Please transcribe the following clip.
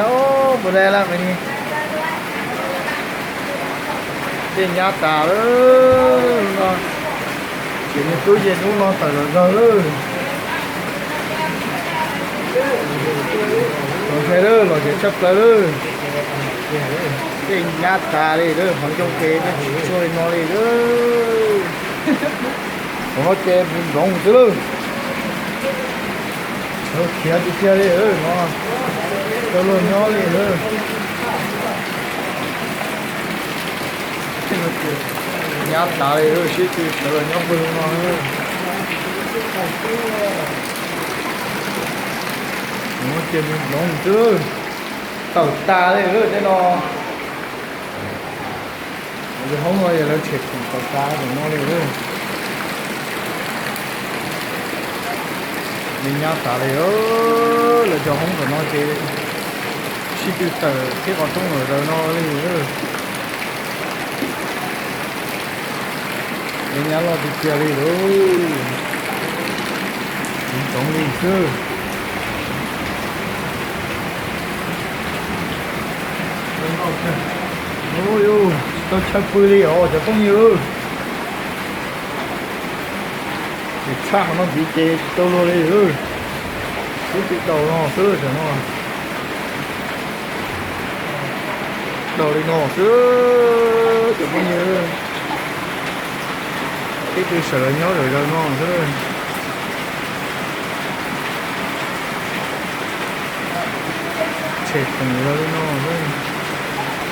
lawm, puas dai lawm mas ni. Tej nyab tas lawm no. Ces niag tub ces hnub no tawm zom zaws lawm. Los ntshai lawm, los ntshai tshaj plaws lawm. Tej nyab tas li lawm, qhov ncauj ces tsis tshua li no li lawm. Qhov no ces mus ntsoov xwb lawm. Khiav tiag tiag li no, rau luag nyob li lawm. Nyab tas li, sib tw sawv los nyob pawg lug no. Mus ces mus ntsoov xwb lawm. Tawm tas li lawm tej no. Cov hoob no yog lawv tshem khoom tawm tas ntawm no li lawm. Li nyab tas li, lawv cov hoob ntawm no ces sib tw tawm thiab qhov rooj lawm zaws no li. Li nyab loj tiag tiag li lawm. Ntsoov li xwb. Tsis tau tshaj pw li os cov phooj ywg. Ces tshaj qhov no ntxiv ces tsis tau luag li. Xub tib daus no xwb tam no. Daus li no xwb cov phooj ywg. Tib tw sawv los nyob zaws zaws no xwb. Tshem khoom zaws li no xwb.